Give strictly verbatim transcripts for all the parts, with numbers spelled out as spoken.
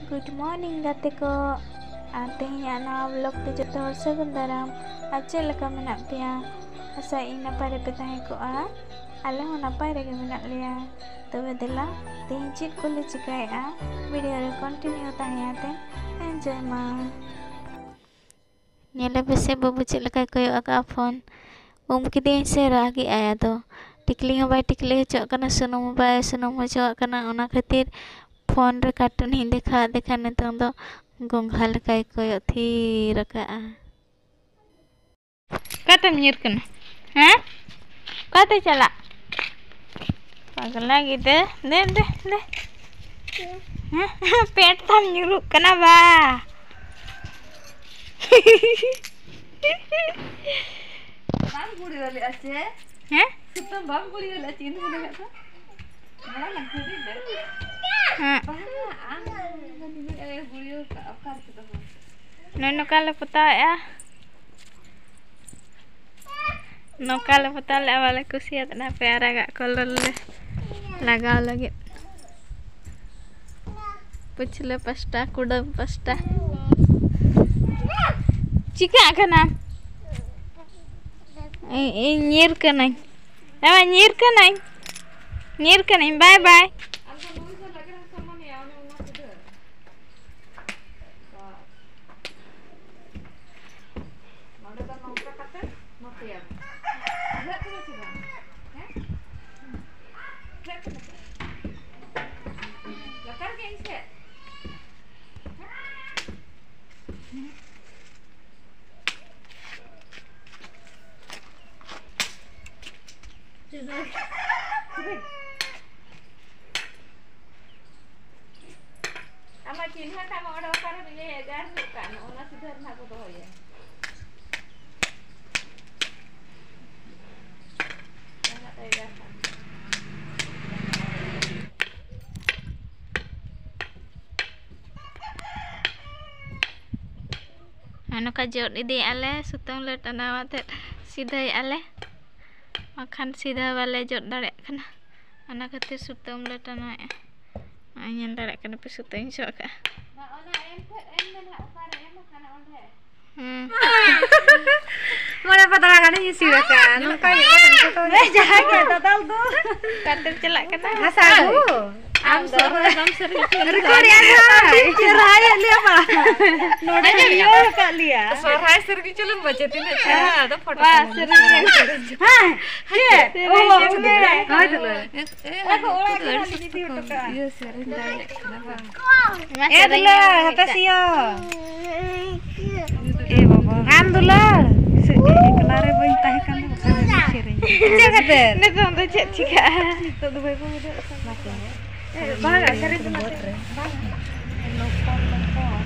Good morning ᱜᱟᱛᱮ ᱠᱚ, ᱟᱨ ᱛᱮᱦᱮᱧᱟᱜ ᱱᱟᱣᱟ vlog ᱛᱮ ᱡᱚᱛᱚ ᱦᱚᱲ ᱥᱟᱹᱜᱩᱱ ᱫᱟᱨᱟᱢ᱾ ᱟᱨ ᱪᱮᱫ ᱞᱮᱠᱟ ᱢᱮᱱᱟᱜ ᱯᱮᱭᱟ? ᱟᱥᱟᱭᱟᱹᱧ ᱱᱟᱯᱟᱭ ᱨᱮᱯᱮ ᱛᱟᱦᱮᱸ ᱠᱚᱜᱼᱟ᱾ ᱟᱞᱮ ᱦᱚᱸ ᱱᱟᱯᱟᱭ ᱨᱮᱜᱮ ᱢᱮᱱᱟᱜ ᱞᱮᱭᱟ᱾ ᱛᱚᱵᱮ ᱫᱮᱞᱟ, ᱛᱮᱦᱮᱧ ᱪᱮᱫ ᱠᱚᱞᱮ ᱪᱤᱠᱟᱹᱭᱮᱫᱼᱟ? video ᱨᱮ continue ᱛᱟᱦᱮᱸ ᱟᱛᱮ enjoy ᱢᱟ᱾ ᱧᱮᱞᱮ ᱯᱮᱥᱮ ᱵᱟᱹᱵᱩ ᱪᱮᱫ ᱞᱮᱠᱟᱭ ᱠᱚᱭᱚᱜ ᱟᱠᱟᱫᱼᱟ ᱯᱷᱳᱱ᱾ ᱩᱢ ᱠᱮᱫᱮᱭᱟᱹᱧ ᱥᱮ ᱨᱟᱜᱮᱜᱼᱟᱭ ᱟᱫᱚ᱾ ᱴᱤᱠᱞᱤ ᱦᱚᱸ ᱵᱟᱭ ᱴᱤᱠᱞᱤ ᱦᱚᱪᱚᱣᱟᱜ ᱠᱟᱱᱟ, ᱥᱩᱱᱩᱢ ᱦᱚᱸ ᱵᱟᱭ ᱥᱩᱱᱩᱢ ᱦᱚᱪᱚᱣᱟᱜ ᱠᱟᱱᱟ᱾ ᱚᱱᱟ ᱠᱷᱟᱹᱛᱤᱨ ᱯᱷᱳᱱ ᱨᱮ cartoon ᱤᱧ ᱫᱮᱠᱷᱟᱣᱟᱫᱮ ᱠᱷᱟᱱ ᱱᱤᱛᱚᱝ ᱫᱚ ᱜᱚᱸᱜᱷᱟ ᱞᱮᱠᱟᱭ ᱠᱚᱭᱚᱜ ᱛᱷᱤᱨ ᱟᱠᱟᱫᱼᱟ᱾ ᱚᱠᱟᱛᱮᱢ ᱧᱤᱨ ᱠᱟᱱᱟ? ᱦᱮᱸ? ᱚᱠᱟᱛᱮ ᱪᱟᱞᱟᱜ? ᱯᱟᱜᱽᱞᱟ ᱜᱤᱫᱟᱹᱨ, ᱫᱮ, ᱫᱮ, ᱫᱮ᱾ ᱦᱮᱸ? ᱯᱮᱱᱴ ᱛᱟᱢ ᱧᱩᱨᱩᱜ ᱠᱟᱱᱟ ᱵᱟ᱾ ᱵᱟᱢ ᱜᱩᱲᱤᱭᱟᱹ ᱞᱮᱫᱼᱟ ᱪᱮ? ᱦᱮᱸ? ᱥᱩᱛᱟᱹᱢ ᱵᱟᱢ ᱜᱩᱲᱤᱭᱟᱹ ᱞᱮᱫᱼᱟ ᱪᱮ? ᱤᱧ ᱫᱚ ᱢᱚᱱᱮ ᱠᱟᱜ ᱫᱚ᱾ ᱦᱮᱸ᱾ ᱵᱟᱝᱟ, ᱟᱢ ᱫᱚ ᱱᱤᱱᱟᱹᱜ ᱮ ᱜᱩᱲᱤᱭᱟᱹ ᱠᱟᱜᱼᱟ, ᱚᱠᱟ ᱨᱮ ᱫᱚᱦᱚ? ᱱᱚᱜᱼᱚᱭ ᱱᱚᱝᱠᱟ ᱞᱮ ᱯᱚᱛᱟᱣᱮᱫᱼᱟ᱾ ᱱᱚᱝᱠᱟ ᱞᱮ ᱯᱚᱛᱟᱣ ᱞᱮᱫᱼᱟ, ᱵᱟᱞᱮ ᱠᱩᱥᱤᱭᱟᱫ ᱱᱟ ᱯᱮ ᱟᱨᱟᱜᱟᱜ colour ᱞᱮ ᱞᱟᱜᱟᱣ ᱞᱟᱹᱜᱤᱫ᱾ ᱯᱟᱹᱪᱷᱞᱟᱹ ᱯᱟᱥᱴᱟ, ᱠᱩᱰᱟᱹᱢ ᱯᱟᱥᱴᱟ᱾ ᱪᱤᱠᱟᱹᱜ ᱠᱟᱱᱟ? ᱤᱧ, ᱤᱧ ᱧᱤᱨ ᱠᱟᱹᱱᱟᱹᱧ᱾ ᱮ ᱵᱟᱵᱟ, ᱧᱤᱨ ᱠᱟᱹᱱᱟᱹᱧ᱾ ᱧᱤᱨ ᱠᱟᱹᱱᱟᱹᱧ᱾ ᱵᱟᱭ ᱵᱟᱭ᱾ ᱱᱚᱰᱮ ᱫᱚ ᱱᱚᱝᱠᱟ ᱠᱟᱛᱮ ᱱᱚᱛᱮᱭᱟᱢ᱾ ᱵᱩᱡᱷᱟᱹᱜ ᱠᱟᱱᱟ ᱥᱮ ᱵᱟᱝ? ᱦᱮᱸ? ᱵᱩᱡᱷᱟᱹᱜ ᱠᱟᱱᱟ ᱥᱮ? ᱞᱟᱛᱟᱨ ᱜᱮ ᱤᱧ ᱥᱮᱫ᱾ ᱟᱢᱟᱜ ᱪᱤᱱᱦᱟᱹ ᱴᱟᱜ ᱢᱟ ᱚᱸᱰᱮ ᱚᱠᱟᱨᱮ ᱤᱭᱟᱹ ᱮᱜᱟᱨ ᱦᱩᱭᱩᱜ ᱠᱟᱱ, ᱚᱱᱟ ᱥᱤᱫᱷᱟᱹ ᱨᱮ ᱱᱟᱦᱟᱜ ᱠᱚ ᱫᱚᱦᱚᱭᱟ᱾ ᱡᱟᱦᱟᱸ ᱴᱟᱜ ᱮᱜᱟᱨ ᱠᱟᱱ᱾ ᱟᱨ ᱱᱚᱝᱠᱟ ᱡᱚᱫ ᱤᱫᱤᱭᱮᱫᱼᱟ ᱞᱮ, ᱥᱩᱛᱟᱹᱢ ᱞᱮ ᱴᱟᱱᱟᱣ ᱟᱛᱮᱫ ᱥᱤᱫᱷᱟᱹᱭᱮᱫᱼᱟ ᱞᱮ, ᱵᱟᱝᱠᱷᱟᱱ ᱥᱤᱫᱷᱟᱹ ᱵᱟᱞᱮ ᱡᱚᱫ ᱫᱟᱲᱮᱭᱟᱜ ᱠᱟᱱᱟ, ᱚᱱᱟ ᱠᱷᱟᱹᱛᱤᱨ ᱥᱩᱛᱟᱹᱢ ᱞᱮ ᱴᱟᱱᱟᱣᱮᱫᱼᱟ᱾ ᱧᱮᱞ ᱫᱟᱲᱮᱭᱟᱜ ᱠᱟᱱᱟ ᱯᱮ, ᱥᱩᱛᱟᱹᱧ ᱥᱚᱜ ᱠᱟᱜᱼᱟ᱾ ᱦᱮᱸ᱾ ᱢᱚᱬᱮ ᱯᱟᱛᱲᱟ ᱜᱟᱱᱤᱧ ᱤᱥᱤᱱ ᱟᱠᱟᱫᱼᱟ᱾ ᱱᱚᱝᱠᱟ ᱧᱮᱞᱚᱜ ᱠᱟᱱᱟ ᱡᱚᱛᱚ ᱜᱮ᱾ ᱡᱟᱦᱟᱸ ᱜᱮ ᱫᱟᱫᱟᱞ ᱫᱚ᱾ ᱚᱠᱟᱛᱮᱢ ᱪᱟᱞᱟᱜ ᱠᱟᱱᱟ? ᱦᱟᱥᱟ ᱟᱹᱜᱩ᱾ ᱟᱢ ᱥᱚᱨᱦᱟᱭ ᱵᱟᱢ ᱥᱮᱨᱮᱧ ᱦᱚᱪᱚ ᱞᱮᱱ ᱨᱮᱠᱚᱨᱰ ᱠᱷᱟᱱ᱾ ᱮᱫ ᱫᱚ ᱟᱹᱰᱤ ᱪᱮᱦᱨᱟ ᱦᱮᱡ ᱞᱮᱭᱟ ᱵᱟ᱾ ᱱᱚᱰᱮ ᱟᱸᱡᱚᱢ ᱤᱭᱟᱹ ᱧᱟᱢ᱾ ᱟᱠᱟᱫ ᱞᱮᱭᱟ᱾ ᱥᱚᱨᱦᱟᱭ ᱥᱮᱨᱮᱧ ᱦᱚᱪᱚ ᱞᱮᱢ ᱵᱟᱪᱮ, ᱛᱤᱱᱟᱹᱜ ᱪᱮᱦᱨᱟ᱾ ᱟᱫᱚ ᱯᱷᱳᱴᱳ ᱵᱟ, ᱠᱚ ᱥᱮᱨᱮᱧ ᱨᱮ᱾ ᱦᱮᱸ, ᱪᱮᱫ? ᱚ, ᱥᱮᱨᱮᱧ ᱦᱳᱭ᱾ ᱨᱮ᱾ ᱦᱳᱭ ᱛᱚᱵᱮ᱾ ᱮ, ᱮ, ᱟᱠᱚ ᱚᱲᱟᱜ ᱩᱱᱠᱩ ᱫᱚ ᱠᱷᱚᱱᱟᱜ ᱟᱹᱰᱤ ᱜᱮ ᱤᱫᱤ ᱥᱚᱠᱛᱚ ᱦᱚᱴᱚ ᱠᱟᱜᱼᱟ᱾ ᱤᱭᱟᱹ ᱥᱮᱨᱮᱧ ᱫᱟᱲᱮᱭᱟᱜ ᱠᱟᱱᱟ ᱵᱟᱝ? ᱢᱟ ᱮ ᱥᱮᱨᱮᱧ ᱫᱩᱞᱟᱹᱲ, ᱢᱮ ᱦᱟᱯᱮ ᱢᱤᱫᱴᱟᱝ᱾ ᱥᱤᱭᱚ᱾ ᱮ ᱵᱟᱵᱟ᱾ ᱟᱢ ᱫᱩᱞᱟᱹᱲ᱾ ᱥᱮ ᱮᱠᱞᱟ ᱨᱮ ᱵᱟᱹᱧ ᱛᱟᱦᱮᱸ ᱠᱟᱱ ᱫᱚ ᱚᱠᱟ ᱨᱮ ᱥᱮᱨᱮᱧ? ᱪᱮᱫ ᱠᱷᱟᱹᱛᱤᱨ? ᱱᱤᱛᱚᱝ ᱫᱚ ᱪᱮᱫ ᱪᱤᱠᱟᱹᱜᱼᱟ? ᱱᱤᱛᱚᱜ ᱫᱚ ᱵᱟᱹᱭ ᱵᱟᱹᱭ ᱫᱚ ᱵᱟᱝᱟ, ᱥᱮᱨᱮᱧ ᱫᱚ ᱱᱟᱥᱮ ᱵᱟᱝᱟ᱾ ᱞᱚᱯᱚᱨ ᱞᱚᱯᱚᱨ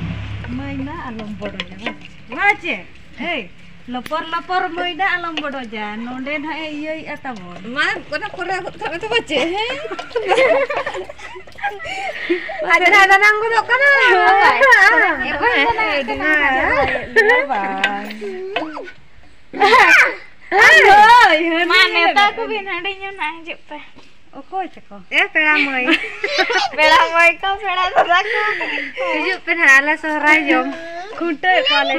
ᱢᱟᱹᱭᱱᱟ ᱟᱞᱚᱢ ᱵᱚᱰᱚᱡᱟ, ᱵᱟᱝ? ᱱᱚᱣᱟ ᱪᱮᱫ? ᱮᱭ, ᱞᱚᱯᱚᱨ ᱞᱚᱯᱚᱨ ᱢᱟᱹᱭᱱᱟ ᱟᱞᱚᱢ ᱵᱚᱰᱚᱡᱟ, ᱱᱚᱰᱮ ᱱᱟᱦᱟᱜ ᱮ ᱤᱭᱟᱹᱭᱮᱫᱼᱟ ᱛᱟᱵᱚᱱ᱾ ᱢᱟ, ᱚᱱᱟ ᱯᱚᱨᱮ ᱜᱚᱫ ᱠᱟᱜ ᱢᱮ ᱛᱚ, ᱵᱟᱪᱮ, ᱦᱮᱸ? ᱟᱡ ᱫᱷᱟᱨᱟ ᱫᱟᱱᱟᱝ ᱜᱚᱫᱚᱜ ᱠᱟᱱᱟ᱾ ᱦᱮᱸ, ᱦᱮᱸ, ᱦᱮᱸ, ᱦᱮᱸ, ᱵᱟᱝ᱾ ᱦᱮᱸ, ᱦᱮᱸ, ᱦᱮᱸ᱾ ᱦᱳᱭ, ᱦᱳᱭ, ᱢᱟ, ᱦᱳᱭ, ᱱᱮᱣᱛᱟ ᱦᱳᱭ᱾ ᱠᱚᱵᱤᱱ ᱦᱟᱺᱰᱤ ᱧᱩ ᱱᱟᱜ ᱦᱤᱡᱩᱜ ᱯᱮ᱾ ᱚᱠᱚᱭ ᱛᱟᱠᱚ? ᱮ, ᱯᱮᱲᱟ ᱢᱟᱹᱭ᱾ ᱯᱮᱲᱟ ᱢᱟᱹᱭ ᱠᱚ, ᱯᱮᱲᱟ ᱫᱟᱫᱟ ᱠᱚ᱾ ᱦᱤᱡᱩᱜ ᱯᱮ ᱱᱟᱦᱟᱜ ᱟᱞᱮ ᱥᱚᱦᱨᱟᱭ ᱡᱚᱢ᱾ ᱠᱷᱩᱱᱴᱟᱹᱣᱮᱫ ᱠᱚᱣᱟᱞᱮ᱾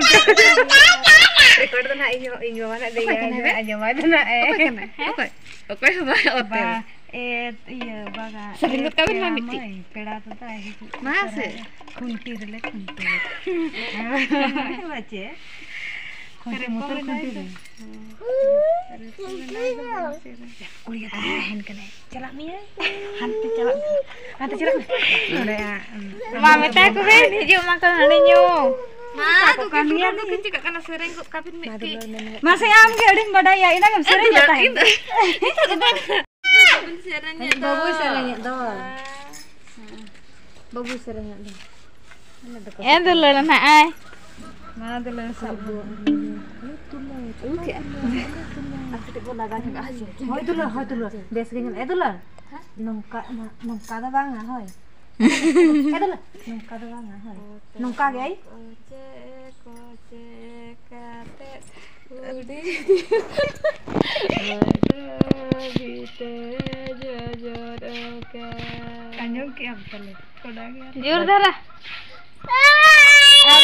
ᱨᱮᱠᱚᱨᱰ ᱫᱚ ᱱᱟᱦᱟᱜ ᱤᱧ ᱦᱚᱸ, ᱤᱧ ᱵᱟᱵᱟ ᱱᱟᱦᱟᱜ ᱫᱮᱭᱟ ᱚᱠᱚᱭ ᱠᱟᱱᱟᱭ? ᱟᱸᱡᱚᱢᱟᱭ ᱫᱚ ᱱᱟᱦᱟᱜ ᱮ᱾ ᱚᱠᱚᱭ ᱠᱟᱱᱟᱭ? ᱚᱠᱚᱭ? ᱚᱠᱚᱭ ᱦᱚᱸ ᱵᱟᱭ ᱚᱛᱮ᱾ ᱵᱟ, ᱮ, ᱤᱭᱟᱹ, ᱵᱟᱝᱟ᱾ ᱥᱮᱨᱮᱧ ᱜᱚᱫ ᱠᱟᱜ ᱵᱤᱱ ᱢᱟ ᱯᱮᱲᱟ ᱢᱤᱫᱴᱤᱡ᱾ ᱢᱟᱹᱭ, ᱯᱮᱲᱟ ᱫᱟᱫᱟ ᱦᱤᱡᱩᱜ ᱯᱮ ᱢᱟ ᱥᱮ᱾ ᱥᱚᱦᱨᱟᱭ ᱨᱮ᱾ ᱠᱷᱩᱱᱴᱤ ᱨᱮᱞᱮ ᱠᱷᱩᱱᱴᱟᱹᱣ᱾ ᱦᱮᱸ, ᱵᱟᱪᱮ? ᱠᱷᱩᱱᱴᱤ ᱢᱚᱛᱚ ᱠᱷᱩᱱᱴᱤ ᱨᱮ᱾ ᱠᱩᱲᱤ ᱜᱤᱫᱽᱨᱟᱹ ᱛᱟᱦᱮᱱ ᱠᱟᱱᱟᱭ᱾ ᱪᱟᱞᱟᱜ ᱢᱮᱭᱟᱭ᱾ ᱦᱟᱱᱛᱮ ᱪᱟᱞᱟᱜ ᱢᱮ᱾ ᱦᱟᱱᱛᱮ ᱪᱟᱞᱟᱜ ᱢᱮ᱾ ᱱᱚᱰᱮ, ᱢᱟ ᱢᱮᱛᱟ ᱠᱚ ᱵᱤᱱ, ᱦᱤᱡᱩᱜ ᱢᱟᱠᱚ ᱦᱟᱺᱰᱤ ᱧᱩ᱾ ᱢᱟ, ᱫᱩ ᱠᱤᱱ ᱠᱟᱹᱢᱤᱭᱟ ᱫᱩ ᱠᱤᱱ ᱪᱤᱠᱟᱹᱜ ᱠᱟᱱᱟ, ᱥᱮᱨᱮᱧ ᱜᱚᱫ ᱠᱟᱵᱤᱱ ᱢᱤᱫᱴᱤᱡ᱾ ᱢᱟᱥᱮ, ᱟᱢ ᱜᱮ ᱟᱹᱰᱤᱢ ᱵᱟᱰᱟᱭᱟ, ᱤᱱᱟᱹ ᱜᱮᱢ ᱥᱮᱨᱮᱧ ᱫᱚ ᱛᱟᱦᱮᱸᱫ᱾ ᱤᱧ ᱫᱚ ᱵᱟᱹᱧ ᱥᱮᱨᱮᱧᱮᱫ ᱫᱚ᱾ ᱵᱟᱹᱵᱩᱭ ᱥᱮᱨᱮᱧᱮᱫ ᱫᱚ᱾ ᱵᱟᱹᱵᱩᱭ ᱥᱮᱨᱮᱧᱮᱫ ᱫᱚ᱾ ᱮ ᱫᱩᱞᱟᱹᱲ ᱱᱟᱜ ᱟᱭ᱾ ᱢᱟ ᱫᱩᱞᱟᱹᱲ ᱥᱟᱵ ᱵᱚ᱾ ᱟᱨ ᱠᱟᱹᱴᱤᱡ ᱵᱚ ᱞᱟᱜᱟ ᱧᱚᱜᱟᱜᱼᱟ᱾ ᱦᱳᱭ ᱫᱩᱞᱟᱹᱲ, ᱦᱳᱭ ᱫᱩᱞᱟᱹᱲ᱾ ᱵᱮᱥ ᱜᱮ ᱧᱮᱞ, ᱮ ᱫᱩᱞᱟᱹᱲ᱾ ᱱᱚᱝᱠᱟ, ᱱᱚᱝᱠᱟ ᱫᱚ ᱵᱟᱝᱟ, ᱦᱳᱭ᱾ ᱮ ᱫᱩᱞᱟᱹᱲ, ᱱᱚᱝᱠᱟ ᱫᱚ ᱵᱟᱝᱟ, ᱦᱳᱭ᱾ ᱱᱚᱝᱠᱟ ᱜᱮ, ᱟᱭ᱾ ᱟᱹᱰᱤ ᱢᱟᱨᱟᱝ ᱵᱷᱤᱛᱟᱹ ᱡᱚᱡᱚᱨ ᱟᱠᱟᱱ᱾ ᱟᱸᱡᱚᱢ ᱠᱮᱜ ᱟᱢ ᱛᱟᱞᱮ? ᱠᱚᱰᱟ ᱜᱮ᱾ ᱡᱳᱨ ᱫᱷᱟᱨᱟ᱾ ᱟᱨ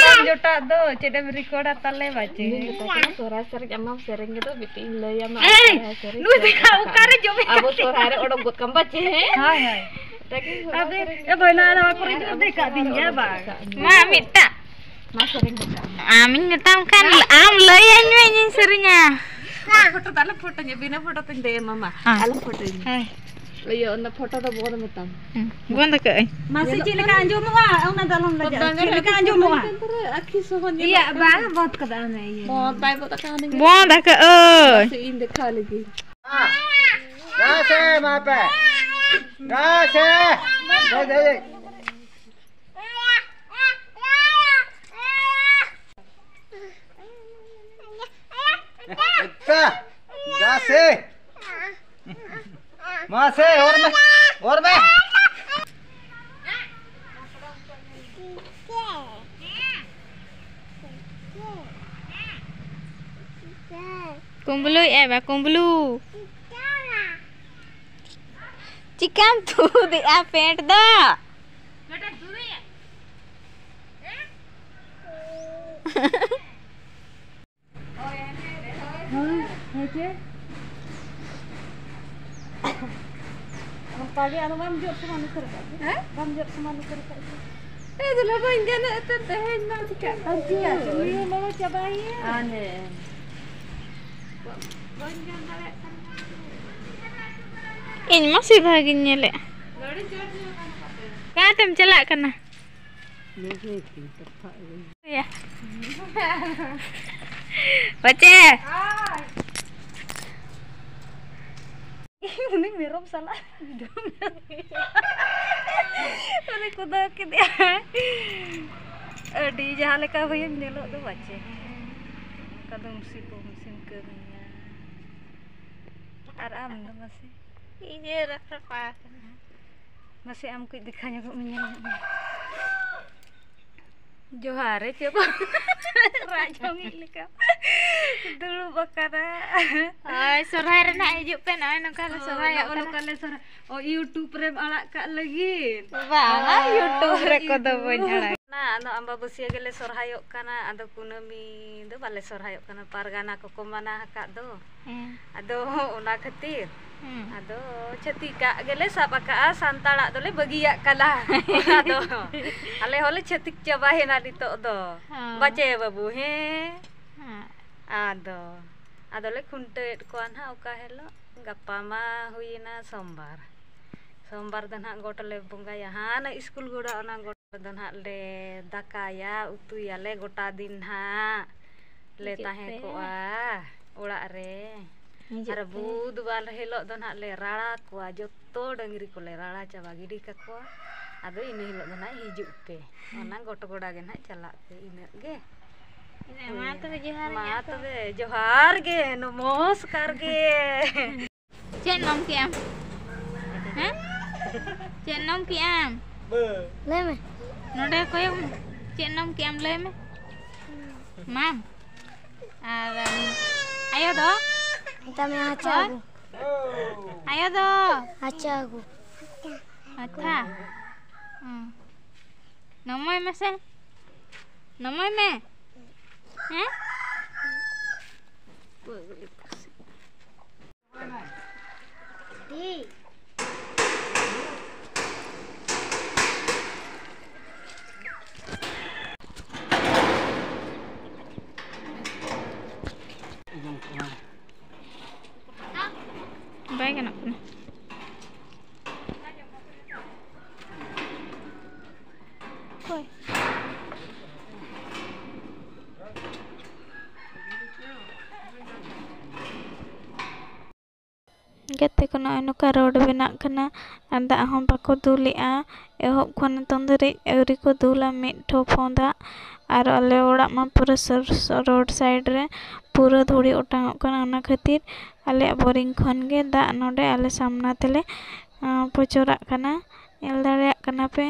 ᱵᱟᱢ ᱡᱚᱴᱟᱜ ᱫᱚ, ᱪᱮᱫ ᱮᱢ ᱨᱮᱠᱚᱨᱰᱟ ᱛᱟᱞᱮ ᱵᱟᱪᱮ? ᱤᱧ ᱢᱮᱛᱟ ᱠᱚᱣᱟ, ᱥᱚᱨᱦᱟᱭ ᱥᱮᱨᱮᱧ ᱟᱢᱟᱢ ᱥᱮᱨᱮᱧ ᱜᱮᱫᱚ, ᱵᱤᱴᱤ ᱤᱧ ᱞᱟᱹᱭ ᱟᱢᱟ, ᱮᱭ, ᱥᱚᱨᱦᱟᱭ ᱥᱮᱨᱮᱧ ᱱᱩᱭ ᱪᱮᱫ ᱫᱚ ᱞᱮᱠᱟ? ᱚᱠᱟᱨᱮ ᱡᱚᱢᱮ ᱟᱵᱚ ᱥᱚᱨᱦᱟᱭ ᱨᱮ ᱚᱰᱚᱠ ᱜᱚᱫ ᱠᱟᱢ ᱵᱟᱪᱮ, ᱦᱮᱸ? ᱦᱳᱭ, ᱦᱳᱭ᱾ ᱟᱵᱮ, ᱮ ᱵᱟᱹᱭ ᱱᱟ, ᱱᱚᱣᱟ ᱠᱚᱨᱮ ᱡᱩᱫᱤ ᱫᱮᱠᱷᱟ ᱫᱤᱧ ᱜᱮᱭᱟ ᱵᱟᱝ? ᱢᱟ ᱢᱤᱫᱴᱟᱝ᱾ ᱢᱟ ᱥᱮᱨᱮᱧ ᱜᱚᱫ ᱠᱟᱜ ᱢᱮ᱾ ᱟᱢᱤᱧ ᱢᱮᱛᱟᱢ ᱠᱷᱟᱱ ᱟᱢ ᱞᱟᱹᱭᱟᱹᱧ ᱢᱮ, ᱤᱧᱤᱧ ᱥᱮᱨᱮᱧᱟ᱾ ᱯᱷᱳᱴᱳ ᱫᱚ ᱟᱞᱚᱢ ᱯᱷᱳᱴᱳᱧᱟ, ᱵᱤᱱᱟᱹ ᱯᱷᱳᱴᱳ ᱛᱮᱧ ᱫᱮᱡ ᱟᱢᱟ, ᱢᱟ᱾ ᱦᱮᱸ᱾ ᱟᱞᱚᱢ ᱯᱷᱳᱴᱳᱧᱟ᱾ ᱦᱮᱸ᱾ ᱤᱭᱟᱹ, ᱚᱱᱟ ᱯᱷᱳᱴᱳ ᱫᱚ ᱵᱚᱱᱫᱽ ᱢᱮᱛᱟᱢ᱾ ᱦᱮᱸ, ᱵᱚᱱᱫᱽ ᱟᱠᱟᱜ ᱟᱹᱧ᱾ ᱢᱟᱥᱮ ᱧᱮᱞᱚᱜ ᱪᱮᱫ ᱞᱮᱠᱟ ᱠᱟᱱᱟ? ᱟᱸᱡᱚᱢᱚᱜᱼᱟ? ᱚᱱᱟ ᱫᱚ ᱟᱞᱚᱢ ᱞᱟᱡᱟᱜᱼᱟ᱾ ᱵᱟᱝᱟ, ᱪᱮᱫ ᱞᱮᱠᱟ ᱟᱹᱰᱤ ᱟᱸᱡᱚᱢᱚᱜᱼᱟ? ᱥᱚᱢᱚᱭ ᱠᱟᱱ ᱛᱟᱞᱮ, ᱟᱹᱠᱷᱤ ᱥᱚᱢᱚᱭ ᱤᱭᱟᱹ, ᱧᱮᱞᱚᱜ ᱠᱟᱱᱟ᱾ ᱵᱟᱝ, ᱵᱚᱱᱫᱽ ᱠᱟᱫᱟ ᱚᱱᱮ ᱤᱭᱟᱹ᱾ ᱵᱚᱱᱫᱽ ᱟᱠᱟᱜ ᱟᱹᱧ᱾ ᱢᱟᱥᱮ ᱤᱧ ᱫᱮᱠᱷᱟᱣ ᱞᱮᱜᱮ᱾ ᱫᱟᱥᱮ, ᱢᱟ ᱯᱮ᱾ ᱫᱟᱥᱮ᱾ ᱫᱟᱥᱮ᱾ ᱮᱛᱟ, ᱫᱟᱥᱮ᱾ ᱢᱟᱥᱮ, ᱚᱨ ᱢᱮ, ᱚᱨ ᱢᱮ᱾ ᱠᱩᱢᱵᱽᱞᱩᱭᱮᱫᱼᱟᱭ ᱵᱟ, ᱠᱩᱢᱵᱽᱞᱩ᱾ ᱪᱤᱠᱟᱢ ᱛᱩᱫᱮᱜᱼᱟ ᱯᱮᱱᱴ ᱫᱚ? ᱦᱳᱭ, ᱦᱮᱸ ᱪᱮ? ᱚᱱᱠᱟ ᱜᱮ, ᱟᱫᱚ ᱵᱟᱢ ᱡᱚᱜ ᱥᱚᱢᱟᱱ ᱩᱛᱟᱹᱨ ᱠᱟᱜ ᱜᱮ᱾ ᱦᱮᱸ? ᱵᱟᱢ ᱡᱚᱜ ᱥᱚᱢᱟᱱ ᱩᱛᱟᱹᱨ ᱠᱟᱜ ᱜᱮ᱾ ᱮ, ᱫᱩᱞᱟ, ᱵᱟᱹᱧ ᱜᱟᱱᱮᱫ ᱛᱮ ᱛᱮᱦᱮᱧ ᱢᱟ ᱪᱤᱠᱟᱹᱜ ᱠᱟᱱ ᱛᱤᱧᱟ? ᱱᱤᱭᱟᱹ ᱞᱚᱞᱚ ᱪᱟᱵᱟᱭᱮᱱ᱾ ᱟᱱᱮ᱾ ᱵᱟᱹᱧ ᱜᱟᱱ ᱫᱟᱲᱮᱭᱟᱜ ᱠᱟᱱᱟ᱾ ᱤᱧ ᱢᱟ ᱥᱤᱫᱷᱟᱹ ᱜᱤᱧ ᱧᱮᱞᱮᱫ᱾ ᱚᱠᱟᱛᱮᱢ ᱪᱟᱞᱟᱜ ᱠᱟᱱᱟ? ᱭᱟ᱾ ᱯᱟᱪᱮ᱾ ᱩᱱᱤ ᱢᱮᱨᱚᱢ ᱥᱟᱞᱟᱜ ᱩᱱᱤ ᱠᱩᱫᱟᱹᱣ ᱠᱮᱫᱮᱭᱟ᱾ ᱟᱹᱰᱤ ᱡᱟᱦᱟᱸ ᱞᱮᱠᱟ ᱦᱩᱭᱮᱢ ᱧᱮᱞᱚᱜ ᱫᱚ ᱯᱟᱪᱮ᱾ ᱚᱱᱠᱟ ᱫᱚ ᱢᱩᱥᱤ ᱠᱚ ᱢᱩᱥᱤᱢ ᱠᱟᱹᱢᱤᱭᱟ᱾ ᱟᱨ ᱟᱢ ᱫᱚ ᱢᱟᱥᱮ? ᱤᱧ ᱨᱟᱯᱷᱟ ᱠᱟᱱᱟ᱾ ᱢᱟᱥᱮ ᱟᱢ ᱠᱟᱹᱡ ᱫᱮᱠᱷᱟ ᱧᱚᱜᱚᱜ ᱢᱮ, ᱧᱮᱞ ᱧᱚᱜ ᱢᱮ᱾ ᱡᱚᱦᱟᱨ ᱨᱮ ᱪᱮᱫ ᱵᱟᱝ? ᱨᱟᱜ ᱡᱚᱝᱤᱡ ᱞᱮᱠᱟ ᱫᱩᱲᱩᱵ ᱟᱠᱟᱱᱟ᱾ ᱦᱳᱭ, ᱥᱚᱨᱦᱟᱭ ᱨᱮ ᱱᱟᱦᱟᱜ ᱦᱤᱡᱩᱜ ᱯᱮ, ᱱᱚᱜᱼᱚᱭ ᱱᱚᱝᱠᱟ ᱞᱮ ᱦᱳᱭ, ᱥᱚᱨᱦᱟᱭᱚᱜ ᱱᱚᱜᱼᱚ ᱠᱟᱱᱟ᱾ ᱱᱚᱝᱠᱟ ᱞᱮ ᱥᱚᱨᱦᱟᱭ, ᱚ, YouTube ᱨᱮᱢ ᱟᱲᱟᱜ ᱠᱟᱜ ᱞᱟᱹᱜᱤᱫ? ᱵᱟᱝᱟ, ᱚ, YouTube ᱨᱮ ᱠᱚᱫᱚ ᱵᱟᱹᱧ YouTube᱾ ᱟᱲᱟᱜ᱾ ᱱᱟ, ᱟᱫᱚ ᱟᱢᱵᱟᱵᱟᱹᱥᱭᱟᱹ ᱜᱮᱞᱮ ᱥᱚᱨᱦᱟᱭᱚᱜ ᱠᱟᱱᱟ, ᱟᱫᱚ ᱠᱩᱱᱟᱹᱢᱤ ᱫᱚ ᱵᱟᱞᱮ ᱥᱚᱨᱦᱟᱭᱚᱜ ᱠᱟᱱᱟ, ᱯᱟᱨᱜᱟᱱᱟ ᱠᱚᱠᱚ ᱢᱟᱱᱟ ᱟᱠᱟᱫ ᱫᱚ᱾ ᱦᱮᱸ᱾ ᱟᱫᱚ ᱚᱱᱟ ᱠᱷᱟᱹᱛᱤᱨ ᱦᱮᱸ᱾ ᱟᱫᱚ ᱪᱷᱟᱹᱛᱤᱠᱟᱜ ᱜᱮᱞᱮ ᱥᱟᱵ ᱟᱠᱟᱜᱼᱟ, ᱥᱟᱱᱛᱟᱲᱟᱜ ᱫᱚᱞᱮ ᱵᱟᱹᱜᱤᱭᱟᱜ ᱠᱟᱱᱟ᱾ ᱟᱫᱚ ᱟᱞᱮ ᱦᱚᱸᱞᱮ ᱪᱷᱟᱹᱛᱤᱠ ᱪᱟᱵᱟᱭᱮᱱᱟ ᱱᱤᱛᱚᱜ ᱫᱚ᱾ ᱦᱚᱸ᱾ ᱵᱟᱪᱮ ᱵᱟᱹᱵᱩ, ᱦᱮᱸ? ᱦᱮᱸ᱾ ᱟᱫᱚ, ᱟᱫᱚᱞᱮ ᱠᱷᱩᱱᱴᱟᱹᱣᱮᱫ ᱠᱚᱣᱟ ᱱᱟᱦᱟᱜ ᱚᱠᱟ ᱦᱤᱞᱳᱜ, ᱜᱟᱯᱟ ᱢᱟ ᱦᱩᱭᱮᱱᱟ ᱥᱳᱢᱵᱟᱨ᱾ ᱥᱳᱢᱵᱟᱨ ᱫᱚ ᱱᱟᱦᱟᱜ ᱜᱚᱴ ᱞᱮ ᱵᱚᱸᱜᱟᱭᱟ, ᱦᱟᱱᱟ ᱤᱥᱠᱩᱞ ᱜᱚᱲᱟ ᱚᱱᱟ ᱜᱚᱴ ᱨᱮᱫᱚ ᱱᱟᱦᱟᱜ ᱞᱮ ᱫᱟᱠᱟᱭᱟ, ᱩᱛᱩᱭᱟᱞᱮ, ᱜᱚᱴᱟ ᱫᱤᱱ ᱱᱟᱦᱟᱜ ᱞᱮ ᱦᱤᱡᱩᱜ ᱛᱟᱦᱮᱸ ᱯᱮ᱾ ᱠᱚᱜᱼᱟ ᱚᱲᱟᱜ ᱨᱮ᱾ ᱦᱤᱡᱩᱜ ᱟᱨ ᱯᱮ᱾ ᱵᱩᱫᱷᱵᱟᱨ ᱦᱤᱞᱳᱜ ᱫᱚ ᱱᱟᱦᱟᱜ ᱞᱮ ᱨᱟᱲᱟ ᱠᱚᱣᱟ, ᱡᱚᱛᱚ ᱰᱟᱹᱝᱨᱤ ᱠᱚᱞᱮ ᱨᱟᱲᱟ ᱪᱟᱵᱟ ᱜᱤᱰᱤ ᱠᱟᱠᱚᱣᱟ᱾ ᱟᱫᱚ ᱤᱱᱟᱹ ᱦᱤᱞᱳᱜ ᱫᱚ ᱱᱟᱦᱟᱜ ᱦᱤᱡᱩᱜ ᱯᱮ, ᱦᱩᱸ᱾ ᱚᱱᱟ ᱜᱚᱴ ᱜᱚᱰᱟ ᱜᱮ ᱱᱟᱦᱟᱜ ᱪᱟᱞᱟᱜ ᱯᱮ, ᱤᱱᱟᱹᱜ ᱜᱮ᱾ ᱤᱱᱟᱹ, ᱢᱟ ᱦᱩᱭᱱᱟ᱾ ᱛᱚᱵᱮ ᱡᱚᱦᱟᱨ ᱢᱟ ᱜᱮ ᱟᱯᱮ᱾ ᱛᱚᱵᱮ ᱡᱚᱦᱟᱨ ᱜᱮ, ᱱᱚᱢᱚᱥᱠᱟᱨ ᱜᱮ᱾ ᱪᱮᱫ ᱮᱢ ᱠᱮᱜᱼᱟᱢ? ᱦᱮᱸ? ᱪᱮᱫ ᱮᱢ ᱠᱮᱜᱼᱟᱢ? ᱞᱟᱹᱭ ᱢᱮ᱾ ᱱᱚᱰᱮ ᱠᱚᱭᱚᱜ ᱢᱮ᱾ ᱪᱮᱫ ᱮᱢ ᱠᱮᱜᱼᱟᱢ ᱞᱟᱹᱭ ᱢᱮ? ᱢᱟᱢ? ᱟᱨ, ᱩᱢ, ᱟᱭᱳ ᱫᱚ? ᱢᱮᱛᱟᱜ ᱢᱮ ᱟᱪᱪᱷᱟ ᱦᱳᱭ? ᱟᱹᱜᱩ᱾ ᱟᱭᱳ ᱫᱚ? ᱟᱪᱪᱷᱟ ᱟᱹᱜᱩ᱾ ᱟᱪᱪᱷᱟ᱾ ᱦᱩᱸ᱾ ᱱᱚᱢᱚᱭ ᱢᱮᱥᱮ᱾ ᱱᱚᱢᱚᱭ ᱢᱮ᱾ ᱦᱮᱸ? ᱵᱟᱭ ᱜᱟᱱᱚᱜ ᱠᱟᱱᱟ᱾ ᱚᱠᱚᱭ? ᱜᱟᱛᱮ ᱠᱚ, ᱱᱚᱜᱼᱚᱭ ᱱᱚᱝᱠᱟ ᱨᱳᱰ ᱵᱮᱱᱟᱜ ᱠᱟᱱᱟ ᱟᱨ ᱫᱟᱜ ᱦᱚᱸ ᱵᱟᱠᱚ ᱫᱩᱞᱮᱜᱼᱟ᱾ ᱮᱦᱚᱵ ᱠᱷᱚᱱ ᱱᱤᱛᱚᱝ ᱫᱷᱟᱹᱨᱤᱡ ᱟᱹᱣᱨᱤ ᱠᱚ ᱫᱩᱞᱟ ᱢᱤᱫ ᱴᱷᱚᱯ ᱦᱚᱸ ᱫᱟᱜ᱾ ᱟᱨ ᱟᱞᱮ ᱚᱲᱟᱜ ᱢᱟ ᱯᱩᱨᱟᱹ ᱥᱩᱨ, ᱨᱳᱰ ᱥᱟᱭᱤᱰ ᱨᱮ ᱯᱩᱨᱟᱹ ᱫᱷᱩᱲᱤ ᱚᱴᱟᱝᱚᱜ ᱠᱟᱱᱟ᱾ ᱚᱱᱟ ᱠᱷᱟᱹᱛᱤᱨ ᱟᱞᱮᱭᱟᱜ ᱵᱳᱨᱤᱝ ᱠᱷᱚᱱ ᱜᱮ ᱫᱟᱜ ᱱᱚᱰᱮ ᱟᱞᱮ ᱥᱟᱢᱱᱟ ᱛᱮᱞᱮ, ᱟᱸ, ᱯᱚᱪᱚᱨᱟᱜ ᱠᱟᱱᱟ᱾ ᱧᱮᱞ ᱫᱟᱲᱮᱭᱟᱜ ᱠᱟᱱᱟ ᱯᱮ,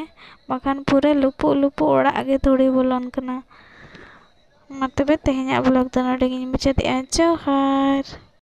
ᱵᱟᱠᱷᱟᱱ ᱯᱩᱨᱟᱹ ᱞᱩᱯᱩᱜ ᱞᱩᱯᱩᱜ ᱚᱲᱟᱜ ᱜᱮ ᱫᱷᱩᱲᱤ ᱵᱚᱞᱚᱱ ᱠᱟᱱᱟ᱾ ᱢᱟ ᱛᱚᱵᱮ ᱛᱮᱦᱮᱧᱟᱜ vlog ᱫᱚ ᱱᱚᱰᱮ ᱜᱤᱧ ᱢᱩᱪᱟᱹᱫᱮᱜᱼᱟ᱾ ᱡᱚᱦᱟᱨ᱾